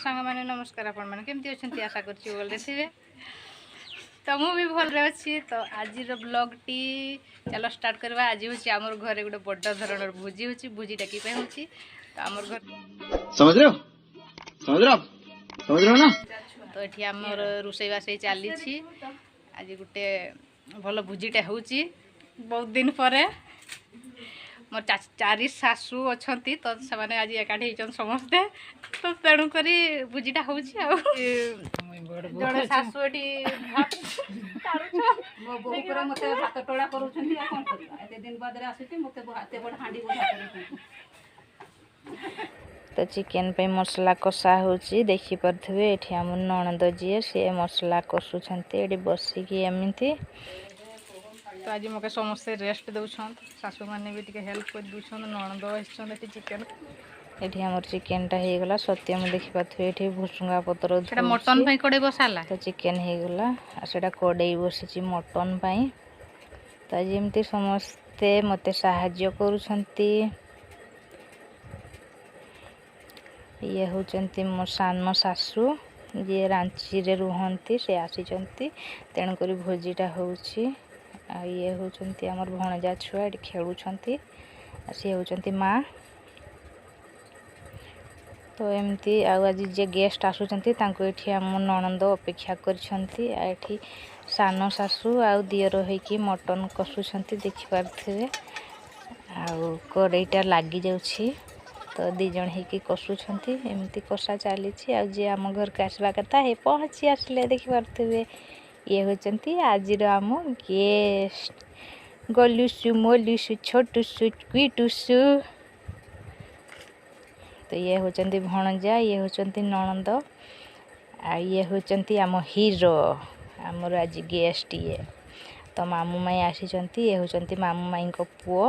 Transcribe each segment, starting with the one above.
ସାଙ୍ଗମାନେ, ନମସ୍କାର। ଆପଣମାନେ କେମିତି ଅଛନ୍ତି? ଆଶା କରୁଛି ଭଲରେ ଥିବେ। ତ ମୁଁ ବି ଭଲରେ ଅଛି। ତ ଆଜିର ବ୍ଲଗ୍ଟି ଚାଲ ଷ୍ଟାର୍ଟ କରିବା। ଆଜି ହେଉଛି ଆମର ଘରେ ଗୋଟେ ବଡ଼ ଧରଣର ଭୋଜି ହେଉଛି। ଭୋଜିଟା କି ପାଇଁ ହେଉଛି? ତ ଆମର ଘରେ समझ रहे हो? समझ रहे हो आप? समझ रहे हो ना? ତ ଏଠି ଆମର ରୋଷେଇବାସ ହେଇ ଚାଲିଛି। ଆଜି ଗୋଟେ ଭଲ ଭୋଜିଟା ହେଉଛି ବହୁତ ଦିନ ପରେ। ମୋର ଚାରି ଶାଶୁ ଅଛନ୍ତି, ତ ସେମାନେ ଆଜି ଏକାଠି ହେଇଛନ୍ତି ସମସ୍ତେ। ତ ତେଣୁକରି ଭୋଜିଟା ହେଉଛି। ଆଉ ଜଣେ ଶାଶୁ ଏଠି ଭାତ କାଢୁଛନ୍। ମୋ ବୋହୂ ପୁରା ମତେ ଭାତ ଟୋଳା କରୁଛନ୍ତି। ଆଉ କ'ଣ କରିବା? ଏତେ ଦିନ ବାଦରେ ଆସୁଛି, ମତେ ଏତେ ବଡ଼ ହାଣ୍ଡି ବୋଝା କରୁଛନ୍ତି। ତ ଚିକେନ୍ ପାଇଁ ମସଲା କଷା ହେଉଛି, ଦେଖିପାରୁଥିବେ। ଏଠି ଆମ ନଣନ୍ଦ ଯିଏ, ସିଏ ମସଲା କଷୁଛନ୍ତି ଏଠି ବସିକି ଏମିତି। ତ ଆଜି ମୋତେ ସମସ୍ତେ ରେଷ୍ଟ ଦେଉଛନ୍। ଶାଶୁମାନେ ବି ଟିକେ ହେଲ୍ପ କରିଦେଉଛନ୍। ନଣନ୍ଦ ଆସିଛନ୍ ଏଠି ଚିକେନ୍ ଏଠି ଆମର ଚିକେନଟା ହେଇଗଲା। ସତ୍ୟମ ଦେଖିପାରୁଥିବେ, ଏଠି ଭୁସୁଙ୍ଗା ପତ୍ର ସେଟା ମଟନ୍ ଧୋଉଛି। ପାଇଁ କଡ଼େଇ ବସାଲା। ତ ଚିକେନ୍ ହେଇଗଲା ଆଉ ସେଇଟା କଡ଼େଇ ବସିଛି ମଟନ୍ ପାଇଁ। ତ ଆଜି ଏମିତି ସମସ୍ତେ ମୋତେ ସାହାଯ୍ୟ କରୁଛନ୍ତି। ଇଏ ହେଉଛନ୍ତି ମୋ ସାନ ଶାଶୁ, ଯିଏ ରାଞ୍ଚିରେ ରୁହନ୍ତି। ସେ ଆସିଛନ୍ତି, ତେଣୁକରି ଭୋଜିଟା ହେଉଛି। ଆଉ ଇଏ ହେଉଛନ୍ତି ଆମର ଭଣଜା ଛୁଆ, ଏଠି ଖେଳୁଛନ୍ତି। ଆଉ ସିଏ ହେଉଛନ୍ତି ମା। ତ ଏମିତି ଆଉ ଆଜି ଯିଏ ଗେଷ୍ଟ ଆସୁଛନ୍ତି, ତାଙ୍କୁ ଏଠି ଆମ ନଣନ୍ଦ ଅପେକ୍ଷା କରିଛନ୍ତି। ଆଉ ଏଠି ସାନ ଶାଶୁ ଆଉ ଦିଅର ହେଇକି ମଟନ୍ କଷୁଛନ୍ତି, ଦେଖିପାରୁଥିବେ। ଆଉ କଡ଼େଇଟା ଲାଗିଯାଉଛି, ତ ଦୁଇ ଜଣ ହେଇକି କଷୁଛନ୍ତି। ଏମିତି କଷା ଚାଲିଛି। ଆଉ ଯିଏ ଆମ ଘରକୁ ଆସିବା କଥା ହେ ପହଞ୍ଚି ଆସିଲେ, ଦେଖିପାରୁଥିବେ। ଇଏ ହେଉଛନ୍ତି ଆଜିର ଆମ ଗେଷ୍ଟ, ଗଲୁସୁ ମୋଲୁସୁ ଛୋଟୁସୁ କ୍ୱିଟୁସୁ। ତ ଇଏ ହେଉଛନ୍ତି ଭଣଜା, ଇଏ ହେଉଛନ୍ତି ନଣନ୍ଦ, ଆଉ ଇଏ ହେଉଛନ୍ତି ଆମ ହିରୋ, ଆମର ଆଜି ଗେଷ୍ଟ ଇଏ। ତ ମାମୁଁ ମାଇଁ ଆସିଛନ୍ତି। ଇଏ ହେଉଛନ୍ତି ମାମୁଁ ମାଇଁଙ୍କ ପୁଅ।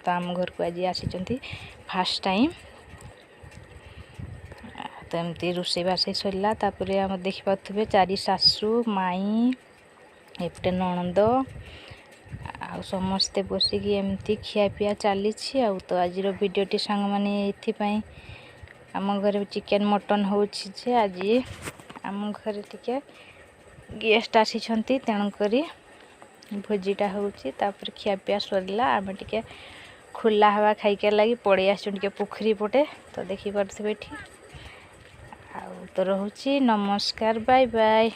ତ ଆମ ଘରକୁ ଆଜି ଆସିଛନ୍ତି ଫାର୍ଷ୍ଟ ଟାଇମ୍। ତ ଏମିତି ରୋଷେଇବାସ ସରିଲା। ତାପରେ ଆମେ ଦେଖିପାରୁଥିବେ ଚାରି ଶାଶୁ, ମାଇଁ, ଏପଟେ ନଣନ୍ଦ ଆଉ ସମସ୍ତେ ବସିକି ଏମିତି ଖିଆପିଆ ଚାଲିଛି। ଆଉ ତ ଆଜିର ଭିଡ଼ିଓଟି ସାଙ୍ଗମାନେ ଏଥିପାଇଁ, ଆମ ଘରେ ଚିକେନ୍ ମଟନ୍ ହେଉଛି ଯେ ଆଜି ଆମ ଘରେ ଟିକେ ଗେଷ୍ଟ ଆସିଛନ୍ତି, ତେଣୁକରି ଭୋଜିଟା ହେଉଛି। ତାପରେ ଖିଆପିଆ ସରିଲା। ଆମେ ଟିକେ ଖୋଲା ହାୱା ଖାଇକେ ଲାଗି ପଳେଇ ଆସିଛୁ ଟିକେ ପୋଖରୀ ପଟେ। ତ ଦେଖିପାରୁଥିବେ ଏଠି। ଆଉ ତ ରହୁଛି, ନମସ୍କାର, ବାଏ ବାଏ।